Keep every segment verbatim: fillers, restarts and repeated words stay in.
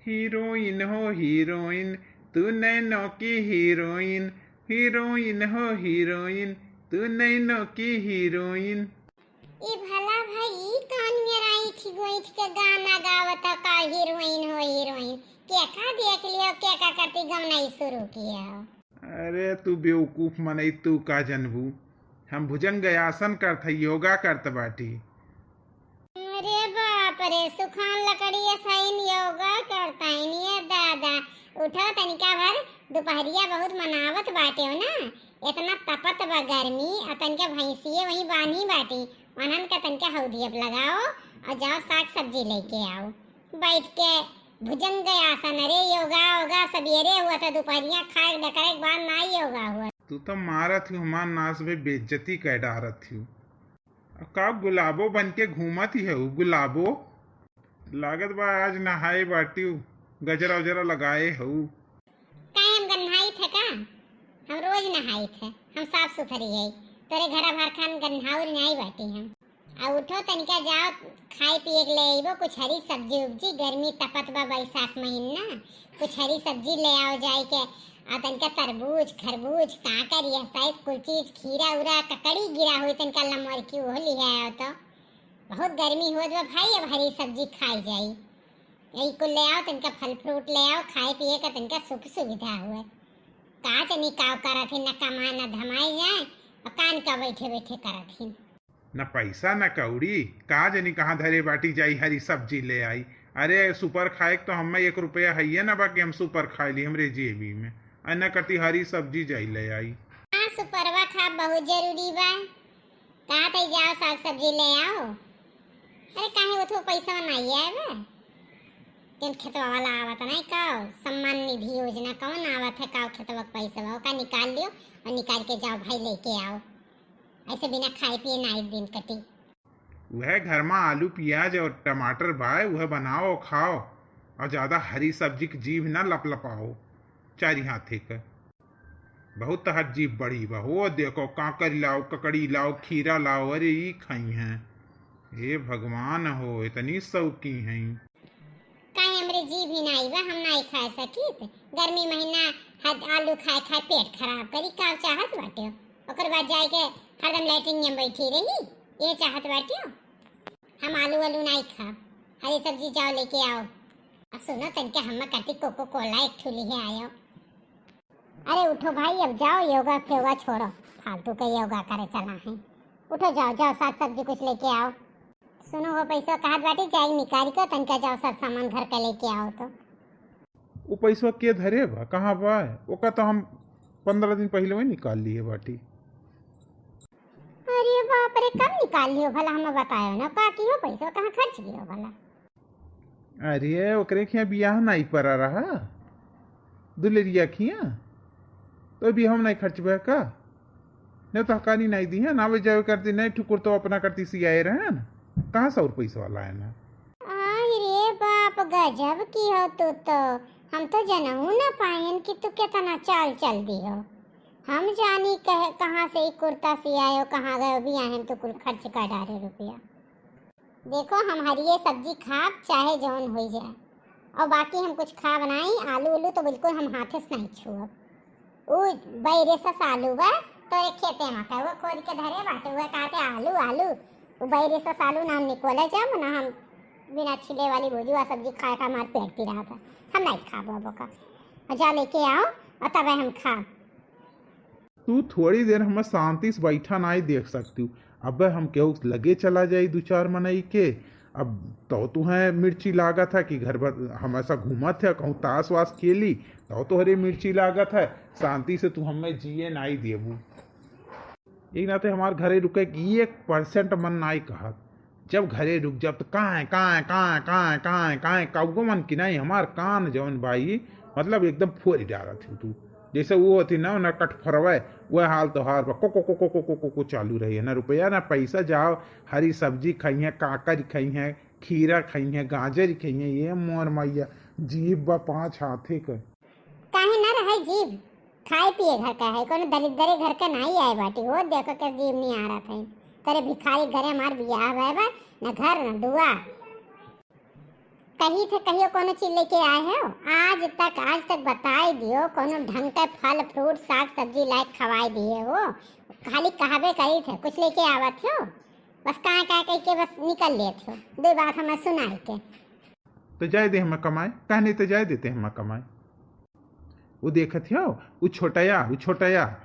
हीरोइन हो हीरोइन, तू नैनो की हीरोइन। हीरोइन हो हीरोइन, तू नैनो की हीरोइन। ई भला भाई, ई कौन मेरा ईठ गोइठ के गाना गावत का, हीरोइन हो हीरोइन? के का देख लियो, के का करती गवनाई शुरू किया हो? अरे तू बेवकूफ मनई, तू का जनबू? हम भुजंग आसन करत हई, योगा करत बाटी। अरे बाप रे, सुखान लकड़ी असाइन योगा करताइन, ये दादा। उठो तनिका भर, दुपहरिया बहुत मनावत बाटे हो ना, इतना तपत बा गर्मी, और तनिका भैंसिए वहीं बांधी बाटी, उन्हन का तनिका हौदी अब लगाओ और जाओ साग सब्जी लेके आओ। बैठ के भुजंग आसन, अरे योगा ओगा सबेरे हुआ था, दुपहरिया खाए डकरे के बाद ना योगा हुआ। तू तो मारत ही हमार नाश भई, बेइज्जती कर डारत ही। का गुलाबो बन के घूमत ही है उ गुलाबो? लागत बा आज नहाए बाटिउ, गजरा उजरा लगाए हऊ। काहे हम गन्हाई थे का? हम रोज नहाई थे, हम साफ सुथरी है। तोरे घरा भर खान गन्हाउर नाई बाटी हम। आ उठो तनिका जाओ, खाए पिए के ले अइबो कुछ हरी सब्जी उब्जी, गर्मी तपत बा बैसाख महीना, कुछ हरी सब्जी ले आओ जाए के। आ तनिका तरबूज खरबूज काकर यह शायद कुल चीज खीरा उरा ककड़ी गिरा हुई तनिका लमर की ओहो लिहे आओ तो। बहुत गर्मी होत बा भाई, अब हरी सब्जी खाई जाई। यही कुल ले आओ, तनिका फल फ्रूट ले आओ, खाए पिए का तनिका सुख सुविधा हुए। का जनी काव करत ही, न कमाए न धमाए जाए, और कान का बैठे बैठे करत ही। न पैसा न कौड़ी, का जनी कहाँ धरे बाटी जाई हरी सब्जी ले आई। अरे सुपर खाए के तो हमें एक रुपया हइये ना बा कि हम सुपर खाए ली हमरे जेबी में। आ न कटी हरी सब्जी जाई ले आई। हाँ सुपरवा खा बहुत जरूरी बा। कहा तई जाओ साग सब्जी ले आओ। अरे काहे वो तो पैसा नहीं आए बा? जौन खेतवा वाला आवत नहीं का, सम्मान निधि योजना कौन आवत है का, खेतवा के पैसा ओका निकाल लियो और निकाल के जाओ भाई लेके आओ। ऐसे बिना खाए पिए ना एक दिन कटी। वह घर में आलू प्याज और टमाटर बाय, वह बनाओ खाओ और ज्यादा हरी सब्जी की जीभ ना लपलपाओ चारी हाथे के। बहुत तहर जीभ बड़ी बा हो, देखो काकरी लाओ, ककड़ी लाओ, खीरा लाओ, अरे ई खाई हैं। हे भगवान हो, इतनी शौकी हैं। काहे हमरे जीभ ही नाई बा, हम नाई खा सकित? गर्मी महीना हद आलू खाए खाए पेट खराब करी, का चाहत बाटे? ओकर बाद जाए के हरदम लैट्रिन में बैठी रही, ये चाहत बाटे? हम आलू वालू नाई खा, हरी सब्जी जाओ लेके आओ। अब सुनो तनिका हम कटी कोको कोला एक ठो लिहे आयो। अरे उठो भाई, अब जाओ, योगा फेगा छोड़ो, फालतू के योगा करे चला है। उठो, जाओ, जाओ, साग सब्जी कुछ लेके आओ। सुनो हो, पैसा कहत बाटी, जाई निकाल के तनिका जाओ, सब सामान घर का लेके आओ तो। उ पैसा के धरे बा, कहाँ बा? ओका तो हम पन्द्रह दिन पहिले वही निकाल लिए बाटी। अरे बाप रे, कब निकाल लियो भला, हमें बतायो ना, का कियो पैसा, कहाँ खर्च कियो भला? अरे, ओकरे खिया बियाह नाई परा रहा, दुलेरिया खिया, तो बियाह में नाई खर्च बा का? नहीं तो हकानी नाई दी है, ना आवे जावे करती, नहीं ठुकुर तो अपना करती सियाए रहे ना, कहाँ से और पैसा वाला है ना? आई रे बाप, गजब की हो तू तो, हम तो जनहू ना पायन कि तू कितना चाल चल दी हो। हम जानी कहे, कहाँ से ई कुर्ता सियायो, कहाँ गयो, बियाहे में तो कुल खर्च कर डारे रुपया। देखो, हम हरिये सब्जी खाब, चाहे जौन होई जाए, और बाकी हम कुछ खाब नाई। आलू उलू तो बिल्कुल हम हाथे से नाई छुअब। उ बैरेसस आलू बा, तो एक खेते में का, वो खोद के धरे बाटे, वो कहते आलू, आलू। उ बैरेसस आलू ना हम निकोले जाब, ना हम बिना छिले वाली भुजुआ सब्जी खाए का हमार पेट पिरात है, हम नाई खाब अब ओका। और जा लेके आओ, और तबे हम खाब। तू थोड़ी देर हमें शांति से बैठा नाई देख सकती हूँ। अबे हम केहू लगे चला जाई दू चार मनई के, अब तो तुहें मिर्ची लागत है कि घर भर हमेशा घूमत है, कहूँ ताश वाश खेली, तो तोहरे मिर्ची लागत है, शांति से तू हमें जिए नाई देबू। एक नाते हमार घरे रुके के एक परसेंट मन नाई कहत। जब घरे रुक जब तो कांय, कांय, कांय, कांय, कांय, कांय, कौगो मन की नाई, हमार कान जौन बाई, मतलब एकदम फोरी डारत ही तू। जैसे वो होती ना, ना कटफरवे, वह हाल तोहार बा, को, को, को चालू रही है, ना रुपया, ना पैसा। जाओ, हरी सब्जी खाई है, काकरी खाई है, खीरा खाई है, गाजर खाई है, ये मोर मैया, जीभ बा पाँच हाथे के। काहे ना रहे जीभ? खाए पिए घर का है, कोनो दरिद्रे घर का नाई आए बाटी। वो देखो के जीभ नहीं आ रहा था। तेरे भिखारी घरे हमार बियाह भय बा, न घर न दुआ। कही थे कहियो कोनो चीज लेके आए हो? आज तक, आज तक बताए दियो कोनो ढंग के फल, फ्रूट, साग, सब्जी लाइक खवाए दिए हो? खाली कहबे करी थे, कुछ लेके आवत हो? बस कहाँ कहाँ कह के बस निकल लेत हो, दो बात हमें सुनाए के। तो जाए दे हमें कमाए, कहने तो जाए देते हमें कमाए। वो देखत हो, वो छोटया, वो छोटया,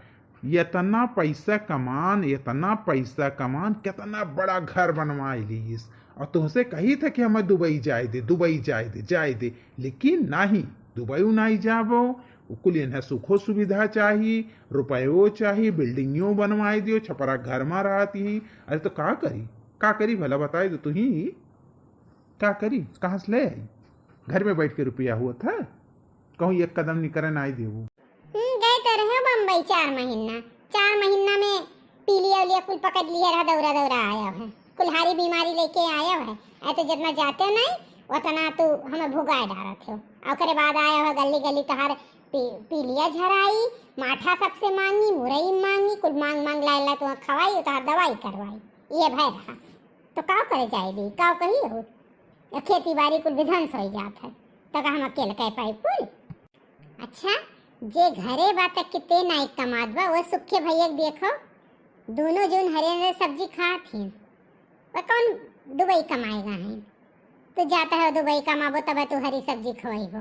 इतना पैसा कमान, इतना पैसा कमान, कितना बड़ा घर बनवाए लीस। और तुहसे कही था कि हमें दुबई जाए दे, दुबई जाए दे, जाए दे, लेकिन नहीं, दुबई नहीं जाबो। वो कुल इन्हें सुखो सुविधा चाही, रुपयो चाही, बिल्डिंगो बनवाए दियो, छपरा घर में रहती ही। अरे तो का करी, का करी भला बताए दो तुही, का करी, कहाँ से ले आई? घर में बैठ के रुपया हुआ था, कहूँ एक कदम निकरे ना आई देबू। हम्म, गए तो रहे बम्बई चार महीना, चार महीना में पीलिया उलिया कुल पकड़ लिया रहा, दौरा दौरा आया है, कुल हारी बीमारी लेके आया है। ऐ तो जितना जाते नहीं, उतना तू हमें भुगाए डारत हो। और ओकरे बाद आया है गली गली तोहार पी, पीलिया झराई, माठा सबसे मांगी, मुरई मांगी, कुल मांग मांग लाए ला तू खवाई, तोहार दवाई करवाई। ये भय रहा, तो का करे जाए दी, का कही हो? खेती बाड़ी कुल विध्वंस हो जात है, तो का हम अकेले कह पाई कुल? अच्छा, जे घरे बा त किते नाई कमात बा, वो सुखे भैया के देखो, दोनों जून हरे हरे सब्जी खात ही। वो कौन दुबई कमाएगा है? तू जाता है दुबई कमाबो तब तू हरी सब्जी खवाइबो।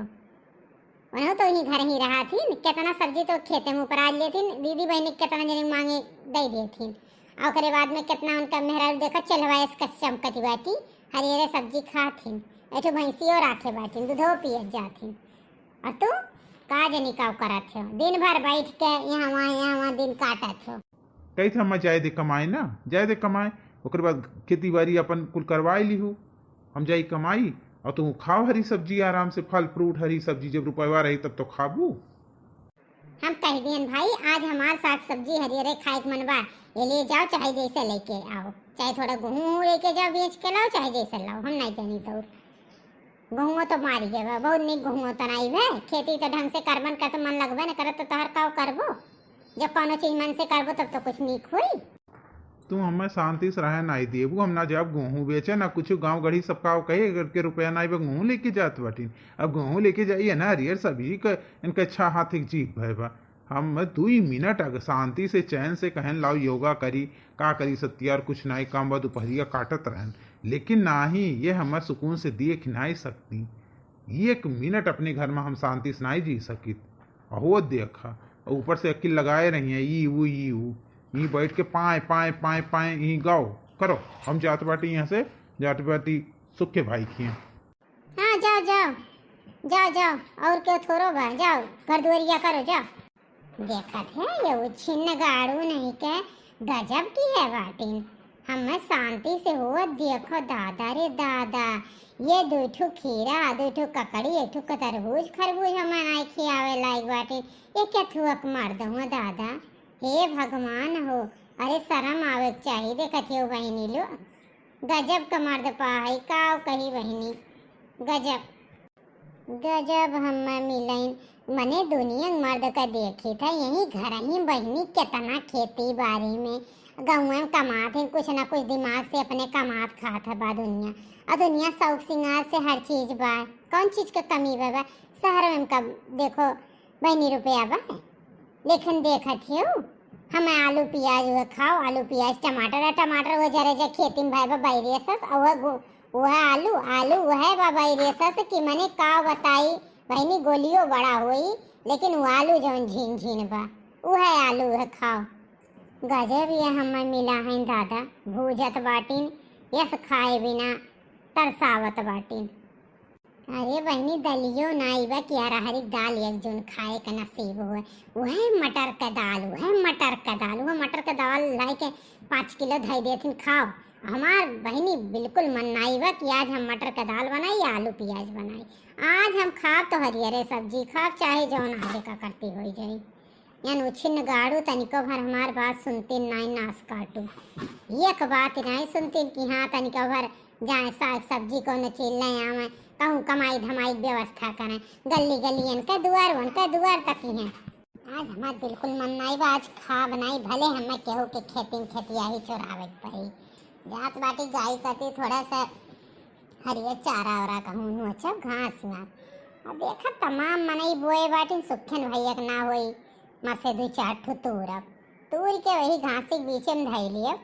उन्हों तो ही घर ही रहा थी, कितना सब्जी तो खेते में उपराज लेथिन, दीदी बहनी कितना जने मांगे दे देथिन। और ओकरे बाद में कितना उनका मेहरारू देखा चलवा इसका चमकती बाटी, हरी हरे सब्जी खाथिन, एठो भैंसियों राखे बाटिन, दूधो पियत जाथिन। और तू का जनी का करत हो, दिन भर बैठ के यहाँ वहाँ, यहाँ वहाँ दिन काटत हो। कही था, "मैं जाए दे कमाए ना, जाए दे कमाए, ओकर बाद खेती बाड़ी अपन कुल करवाए ली हूँ, हम जाई कमाई, और तू खाओ हरी सब्जी आराम से, फल फ्रूट हरी सब्जी, जब रुपयवा रही तब तो खाबू।" हम कह दियन, "भाई, आज हमार साग सब्जी हरियरे खाए के मन बा, ये ले जाओ, चाहे जैसे लेके आओ, चाहे थोड़ा गेहूं लेके जाओ, बेच के लाओ, चाहे जैसे लाओ, हम नहीं जानी तो।" गेहूं तो मारी गए बा, बहुत निक गेहूं तो नहीं बे, खेती तो ढंग से करबन कर तो मन लगबे न करत, तो तोहर काव करबो? जब कोनो चीज मन से करबो तब तो कुछ निक होई। तू हमें शांति से रहे नाई देबू, हम ना जाब गेहूं बेचे, ना कुछ। गांव गढ़ी सब काव कहे, "अगर के रुपया नाई बा, गेहूं लेके जात बाटिन।" अब गेहूं लेके जाइए ना, हरियर सब्जी क, इनके छह हाथ एक जीभ भय बा। हम दुई मिनट अगर शांति से, चैन से कहन, "लाओ योगा करी, का करी, सत्यार कुछ नाई काम बा," दुपहरिया काटत रहन, लेकिन नाही, ये हमें सुकून से देख नाई सकती। एक मिनट अपने घर में हम शांति से नाई जी सकित। अहो देखा, और ऊपर से अकिल लगाए रही है, ई ऊ, ई ऊ, ई बैठ के पाए, पाए, पाए, पाए, ई गाओ, करो। हम जात बाटी यहाँ से, जात बाटी सुखे भाई खिए। हाँ, जाओ, जाओ, जाओ, जाओ, और क्यों थोरो बा, जाओ, घर दुआरिया करो, जाओ। देखत है, ये उछिन्न गाड़ू नहीं के गजब की है बाटिन। हमें शांति से हो, देखो दादा रे दादा, ये दू ठो खीरा, दू ठो ककड़ी, एक ठो तरबूज, खरबूज हमें नाई खियावे लायक बाटिन। ये क्या थुअक मार दहुआ दादा? हे भगवान हो, अरे शर्म आवे के चाही, देखत हो बहिनी लो। गजब का मर्द पा है, का कही बहिनी, गजब, गजब हम्मे मिलैन। मने दुनिया के मर्द का देखी था, यही घर ही बहिनी, कितना खेती बाड़ी में, गाँव में कमात है, कुछ ना कुछ दिमाग से अपने कमात खात है बा दुनिया। और दुनिया शौक सिंगार से हर चीज बा, कौन चीज का कमी बा, बा? शहर में का देखो, बहिनी रुपया बा, लेकिन देखत हियो, हमें आलू पियाज उहे खाओ, आलू पियाज टमाटर, आ टमाटर वो जरे जे खेती में भाई बा बैरियसस, आ उहे गु-, उहे आलू, आलू उहे बा बैरियसस कि मने का बताई, बहिनी गोलियो बड़ा होई, लेकिन वो आलू जौन झीन झीन बा, उहे आलू उहे खाओ। गजब ये हमें मिला है दादा, भूजत बाटिन, यस खाए बिना तरसावत बाटिन। अरे बहिनी, दलियो नाई बा कि अरहरी दाल एक जून खाए के नसीब हुए। उहे मटर के दाल, उहे मटर के दाल, उहे मटर के दाल लाई के पाँच किलो धई देथिन, खाओ। हमार बहिनी बिल्कुल मन नाई बा कि आज हम मटर के दाल बनाई या आलू पियाज बनाई। आज हम खाब तो हरियरे सब्जी खाब, चाहे जौन आगे का करती होई जाई। यान उछिन्न गाड़ू तनिको भर हमार बात सुनती नाई, नास काटू। एक बात नाई सुनती कि हाँ तनिको भर जाए साग सब्जी कोनो चीज ले आवे, कहूँ कमाई धमाई के व्यवस्था करें। गली गलियन के दुआर, उनके दुआर तक ही हैं। आज हमार बिल्कुल मन नाई बा, आज खाब नाई, भले हमें केहू के खेती में खेतियाही चोरावे के पड़ी। जात बाटी गाई कती थोड़ा सा हरियर चारा ओरा कहूँ नोचब, घास वास। अब देखब तमाम मनई बोए बाटिन, सुखेन भैया के ना होई, मसे दुई चार ठो तूरब। तूर के वही घासी के बीचे में धई लियब।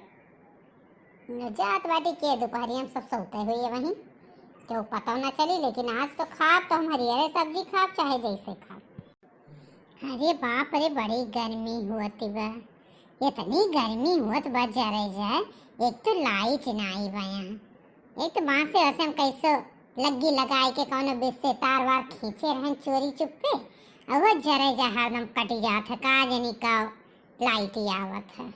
जात बाटी के दुपहरिया में सब सौते हुई है वहीं, केहू पता ना चली, लेकिन आज तो खाब तो हम हरियरे सब्जी खाब, चाहे जैसे खाब। अरे बाप रे, बड़ी गर्मी होत बा, इतनी गर्मी होत बा जरे जाए। एक तो लाइट नाई बा यहाँ, एक तो बांसे वैसे हम कैसो लग्गी लगाए के कौनो बिस्से तार वार खींचे रहन चोरी चुप्पे, और वो जरे जाए हरदम कटी जात है, का जानी का लाइट ही आवत है।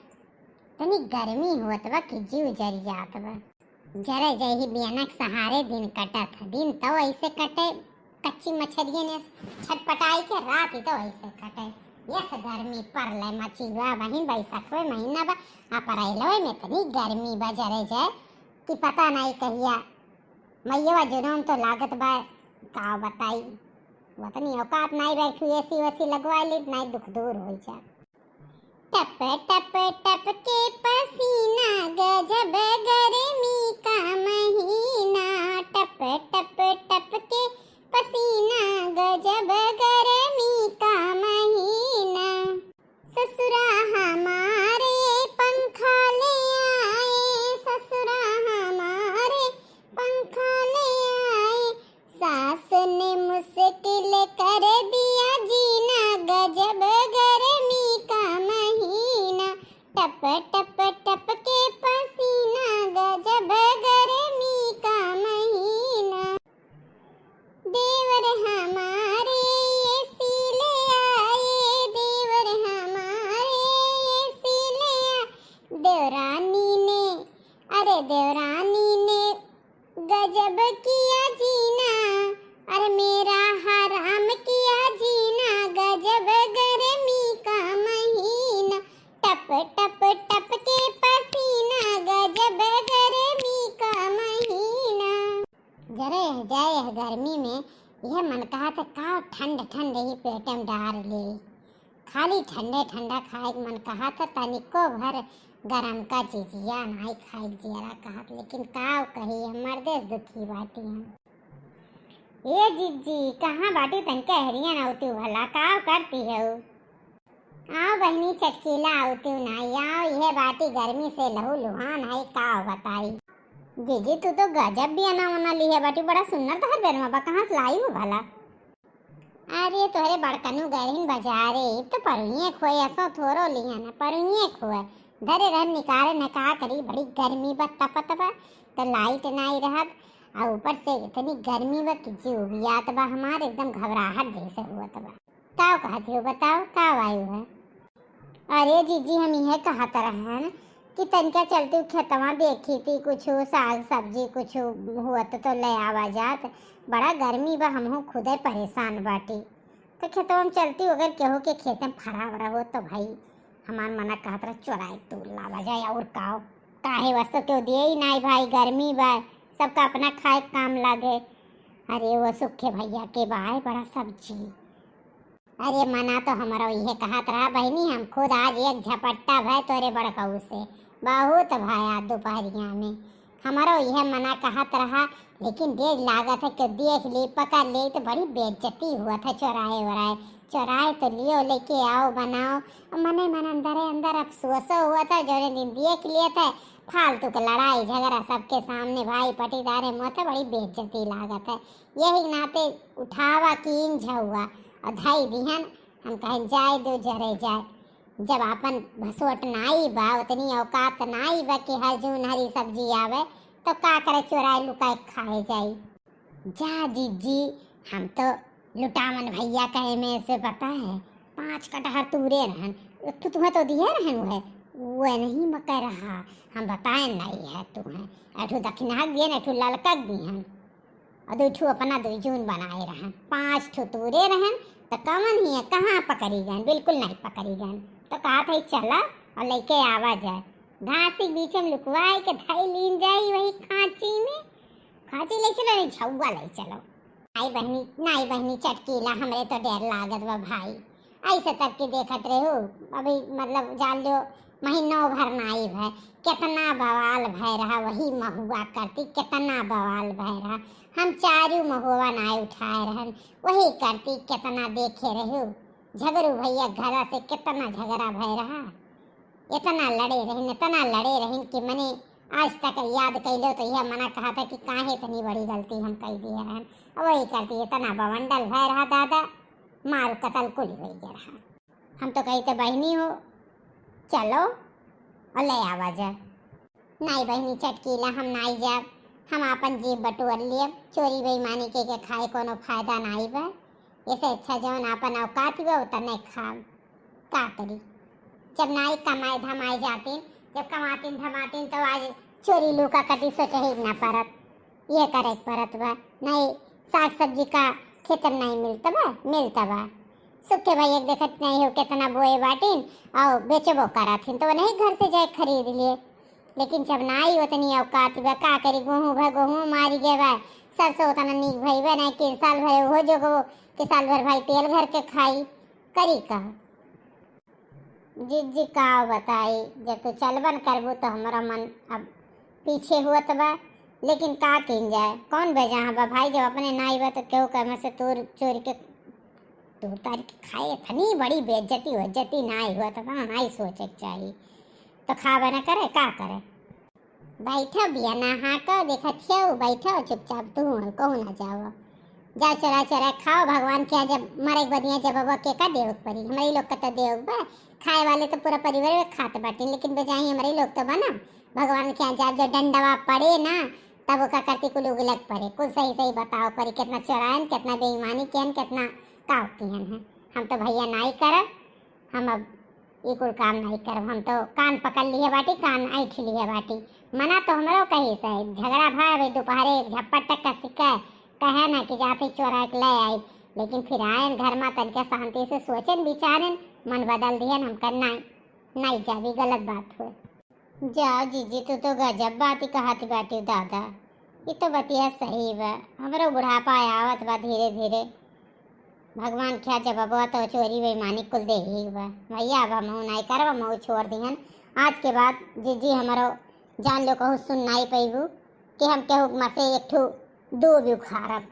तनी गर्मी होत बा कि जीव जरी जात बा। जरे जही बियनक सहारे दिन कटत ह। दिन तो ऐसे कटे, कच्ची मछरिये ने छटपटाई के, रात ही तो ऐसे कटे। यस गर्मी परले मची बा बहिन, बैसखवे महीना बा, अप्रैलवे में इतनी गर्मी बा जरे जाए कि पता नहीं कहिया। मइयवा जुनून तो लागत बा, का बताई, उतनी औकात नहीं बैठू, एसी वेसी लगवा ली, नहीं दुख दूर हो जाए। टप टप टप के पसीना, गजब गर्मी का महीना। टप टप टप के पसीना, गजब गर्मी का महीना। ससुरा हमारे पंखा ले आए, ससुरा हमारे पंखा ले आए। सास ने मुश्किल कर दिया जीना, गजब गर्मी का महीना। टप टप टप के पसीना, गजब गर्मी का महीना। देवर हमारे एसी ले आए, देवर हमारे एसी ले आए। देवरानी ने, अरे देवरानी ने गजब किया जीना, अरे मेरा हराम किया जीना, गजब गर्मी का महीना। टप टप टप के पसीना, गजब गर्मी का महीना। जरे जाए यह गर्मी में, यह मन कहा था का ठंड ठंड ही पेट में डार ले। खाली ठंडे ठंडा खाए के मन कहा था, तनिको भर गरम का चीजिया नाई खाए के जियरा कहत, लेकिन का कही, हम मर्दे से दुखी बाटी हम। ए जिज्जी, कहाँ बाटी, तनिका एहरियन आवती भला, का करती है? आओ बहिनी चटकीला, आवती नाई, आओ, यह बाटी गर्मी से लहू लुहान है, का बताई। जिज्जी, तू तो गजब बियना वना ली है बाटी, बड़ा सुन्नर तोहर बेरवा बा, कहाँ से लाई हो भला? अरे तोहरे बड़कनू गए रहिन बाजारे, इब तो परुइये खोए, असो थोरो लिहन, परुइये खोए। धरे रहन निकारे न का करी, बड़ी गर्मी बा, तपत बा, तो लाइट नाई रहत, आ ऊपर से इतनी गर्मी बा कि जीव उबियात बा हमार, एकदम घबराहट जैसे हुअत बा। का कहत हो बताओ, का वायु है? अरे जीजी, हम इहे कहत रहन कि तनिका चलती खेतवा देखी थी, कुछ साग सब्जी कुछ हुअत तो ले आवा जात। बड़ा गर्मी बा, हमहू खुदे परेशान बाटी। तो खेतवा में चलती, अगर केहू के खेते में फरा वरा हो तो भाई हमार मना कहत रहा चोराई तूर लावा जाए, और का हो? काहे वास्ते केहू दिए ही नाई भाई, गर्मी बा, सबका अपना खाए के काम लागे। अरे वो सुखे भैया के बाय बड़ा सब्जी। अरे मना तो हमरो इहे कहत रहा बहिनी, हम खुद आज एक झपट्टा भय तोरे बड़कऊ से, बहुत भया दोपहरिया में। हमरो इहे मना कहत रहा, लेकिन डेर लागत है कि देख ले, पकड़ ले तो बड़ी बेइज्जती हुआ था चोराए वोराए। चोराए तो लियो, लेके आओ, बनाओ। अब मने मन अंदरे अंदर अफसोसो हुआ था, जोरे दिन देख लिए थे, फालतू के लड़ाई झगड़ा सबके सामने, भाई पटीदारे में तो बड़ी बेइज्जती लागत है। यही नाते उठावा कीन झउआ और धई दिहन। हम कहन जाए दो जरे जाए, जब आपन भसोट नाई बा, उतनी औकात नाई बा कि हर जून हरी सब्जी आवे, तो का करे चोराए लुकाए खाए जाई। जा जीजी, हम तो लुटावन भैया कहे में से पता है, पाँच कटहर तूरे रहन, एक ठो तुम्हें तो दिए रहन, वह, वह नहीं मकर रहा, हम बताए नहीं है तुम्हें, एक ठो दक्षिणा दिए, एक ठो ललका दिहन। और दुई ठो अपना दुई जून बनाए रहन, पाँच ठो तूरे रहन, तो कवन ही है, कहाँ पकड़ी गन, बिल्कुल नहीं पकड़ी गन। तो कहा था चला और लेके आवा जाए, घासी के बीच में लुकवाए के धई लीन जाई वही खांची में, खांची ले चलो, नहीं झउआ ले चलो। नाई बहिनी, नाई बहिनी चटकीला, हमरे तो डर लागत बा भाई, ऐसे तब के देखत रहे हो, अभी मतलब जान लो महीनों भर नाई भय, केतना बवाल भय रहा, वही महुआ करती केतना बवाल भय रहा। हम चारू महुआ नाई उठाए रहन, वही करती केतना देखे रहू। झगरू भैया घरा से केतना झगड़ा भय रहा, इतना लड़े रहिन, इतना लड़े रहिन कि मने आज तक याद कैलो तो यह मना कहा था कि काहे इतनी बड़ी गलती हम कई दिए रहन। अब वही करती इतना बवंडल भय रहा दादा, मार कतल कुल हो गया रहा। हम तो कही तो बहिनी हो, चलो और ले आवा जा। नाई बहिनी चटकीला, हम नाई जाब, हम आपन जीभ बटोर लियब। चोरी बेईमानी के, के खाए कोनो फायदा नाई बा। ऐसे अच्छा जौन आपन औकात बा उतने खाब। का करी, जब नाई कमाए धमाए जातीन, जब कमातीन धमातीन तो आज चोरी लूका कदी सोचे ही ना परत। ये करे के परत बा। नाई साग सब्जी का खेतन नाई मिलत बा, मिलत बा। सुखे भाई एक देखत नाई हो कितना बोए बाटीन और बेचबो करत हिन तो वही घर से जाए खरीद लिए। लेकिन जब नाई उतनी औकात बा, का करी, गोहूँ भा गोहूँ मारी गए बा, सरसों उतना नीक भई बा नाई कि साल भर हो जो गो कि साल भर भाई तेल घर के खाई, करी का? जिज्जी का बताई, जब तू चलबन करबू तो हमारा मन अब पीछे हुअत बा, लेकिन का कीन जाए, कौन बेजा बा भाई, जब अपने नाई बा तो केहू के में से तोर चोरी के तोर तारी के खाए, इतनी बड़ी बेइज्जती उज्जती नाई हुअत बा, नाई सोचे के चाही। तो खाबे न करे, का करे? बैठो बिया ना हाँको, देखत हियो, बैठो चुपचाप, तू और कहूँ ना जाओ। जाओ चोरा चोरा खाओ, भगवान के यहाँ जब मरे के बदिया जब अब के का देवे के पड़ी, हमारे लोग का तो देवे के बा। खाए वाले तो पूरा परिवार में खात बाटे, लेकिन बेजाई हमारे लोग तो बना भगवान के यहाँ जब जो डंडवा पड़े ना, तब ओका करती कुल उगलक पड़े। कुल सही सही बताओ पड़ी, कितना चोरायन, कितना बेईमानी किहन, कितना काव किहन है। हम तो भैया नाई करब, हम अब ई कुल काम नाई करब। हम तो कान पकड़ लिए बाटी, कान ऐंठ लिए बाटी। मना तो हमरो कही से, झगड़ा भा भाई दोपहरे एक झप्पट तक का सिक्का कहे ना कि जाते चोरा के ले आई, लेकिन फिर आयन घर में तनिका शांति से सोचन विचारन, मन बदल दिहन। हम कर नाई, नाई जाबी, गलत बात हुए। जा जीजी, तू तो गजब बात ही कहत बाटी दादा। ई तो बतिया सही बा, हमरो बुढ़ापा आवत बा धीरे धीरे। भगवान क्या जब अब तो चोरी बेईमानी कुल दे ही बा। भैया अब हमहू नाई करब, हमहू छोड़ दिहन। आज के बाद जीजी हमरो जान लो कहू सुन नाई पैबू कि हम केहू में से एक ठू दो भी उखाड़ब।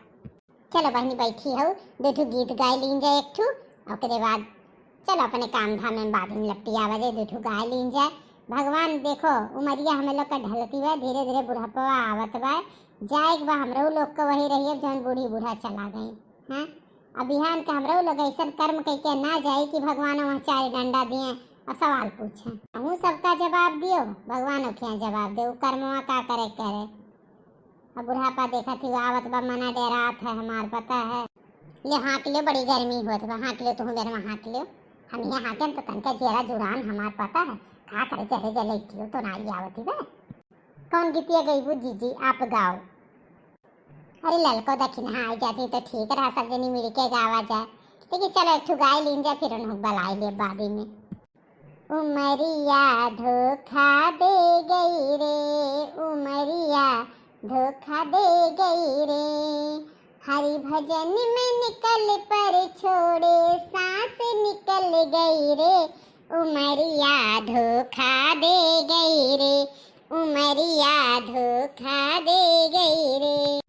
चलो बहनी बैठी हो, दो ठू गीत गाए लीन जाए एक ठू, ओकरे बाद चलो अपने काम धाम में बाद में लपटिया बजे दो ठू गाए लीन जाए। भगवान देखो उमरिया हमें लोग का ढलती बा, धीरे धीरे बुढ़ापा आवत बा, जाए के बा हमरो लोग को वही रहिए जौन बूढ़ी बूढ़ा चला गई। हाँ, अब बिहान के हमरो लोग ऐसन कर्म कइके ना जाए कि भगवान वहाँ चार डंडा दिए और सवाल पूछे। हमहू सबका जवाब दियो, भगवान के यहाँ जवाब दे, उ कर्मवा का करे करे। अब बुढ़ापा देखत ही आवत बा, मना डेरात है हमार, पता है। ले हाँक लियो, बड़ी गर्मी होत बा, हाँक लियो, तुहू बेर में हाँक लियो। हम यहाँ हाँकेन तो तनका जेरा जुड़ान हमार, पता है। का करे, जरे जले कियो तो ना आवत ही बा। कौन गीतिया गईबू जीजी, आप गाओ। अरे ललको दखिनहा आई जाती तो ठीक रहा, सब जनी मिल के गावा जाए। लेकिन चलो एक ठू गाय लीन जाए, फिर उन्हों बलाई ले बादी में। उमरिया धोखा दे गई रे, उमरिया धोखा दे गई रे। हरि भजन में निकल पर छोड़े सांस निकल गई रे। उमरिया धोखा दे गई रे, उमरिया धोखा दे गई रे।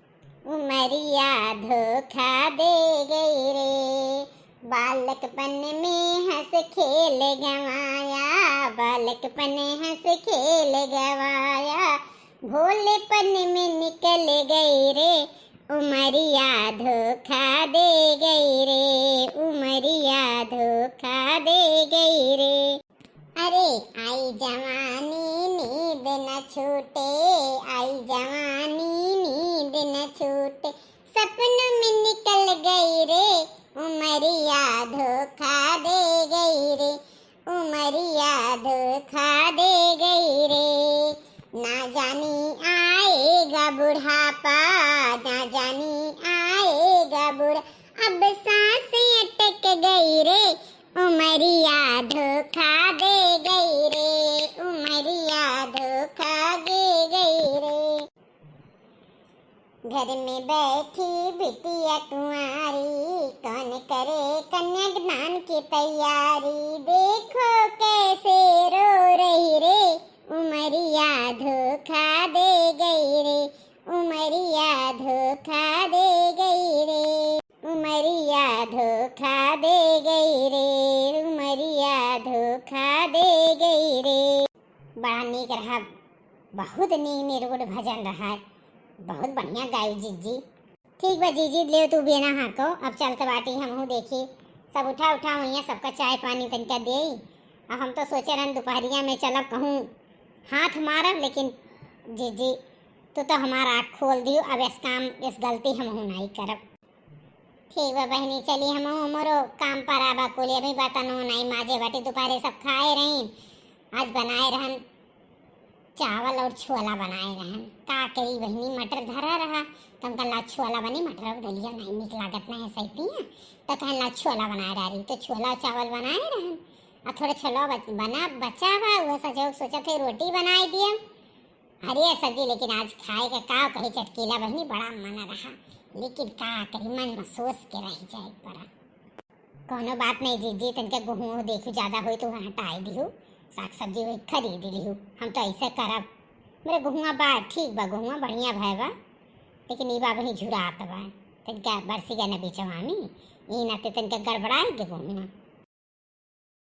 उमरिया धोखा दे गई रे। बालकपन में हंस खेल गंवाया, बालकपन हंस खेल गंवाया। भोलेपन में निकल गई रे, उमरिया धोखा दे गई रे, उमरिया धोखा दे गई रे। अरे आई जवानी नींद न छूटे, आई जवानी नींद न छूटे, सपनों में निकल गई रे, उमरिया धोखा दे गई रे, उमरिया धोखा दे गई रे। ना जानी आएगा बुढ़ापा, ना जानी आएगा बुढ़ा, अब सांस अटक गई रे, उमरिया धोखा दे गई रे, उमरिया धोखा दे गई रे। घर में बैठी बिटिया कुंवारी, कौन करे कन्यादान की तैयारी। देखो कैसे रो रही धोखा दे गई रे, उमरिया धोखा दे गई रे। बड़ा नीक रहा, बहुत नीक निरगुण भजन रहा है, बहुत बढ़िया गायू जिज्जी। ठीक बा जिज्जी, ले तू बेना हाँको, अब चलत बाटी हमहू देखी, सब उठा उठा हुइया, सबका चाय पानी तनिका देई। अब हम तो सोचे रहन दोपहरिया में चलब कहूँ हाथ मारब, लेकिन जिज्जी तू तो हमार आँख खोल दियो, अब इस काम इस गलती हमहू नाई करब। ठीक बा बहिनी, चली हम हमरो काम पर आबा कुली, अभी बर्तन नाई माजे बाटी, दोपहरे सब खाए रही, आज बनाए रहन चावल और छोला बनाए रहन। का करी बहिनी, मटर धरा रहा, तो हम कहला छोला बनी, मटर और दलिया नाई निक लागत ना है सही पिया, तो कहला छोला बनाए डारी, तो छोला और चावल बनाए रहन, और थोड़ा छोला बच, बना बचा बा, वह सजो सोचत है रोटी बनाए दिया। अरे सब्जी, लेकिन आज खाए का का कही चटकीला बहिनी, बड़ा मन रहा, लेकिन का करी, मन में सोच के रह जाए पड़ा। कौनो बात नहीं जिज्जी, तनके गेहूँ देखू ज्यादा होई तो हटाए दिहू, साग सब्जी वही खरीद लिहू, हम तो ऐसे करब। मेरे गेहुआ बा, ठीक बा, गेहुआ बढ़िया भय बा, लेकिन ई बा वही झुरात बा, तनका बरसी गए न बीचवा में, ई नाते तनका गड़बड़ाए गे गेहुआ।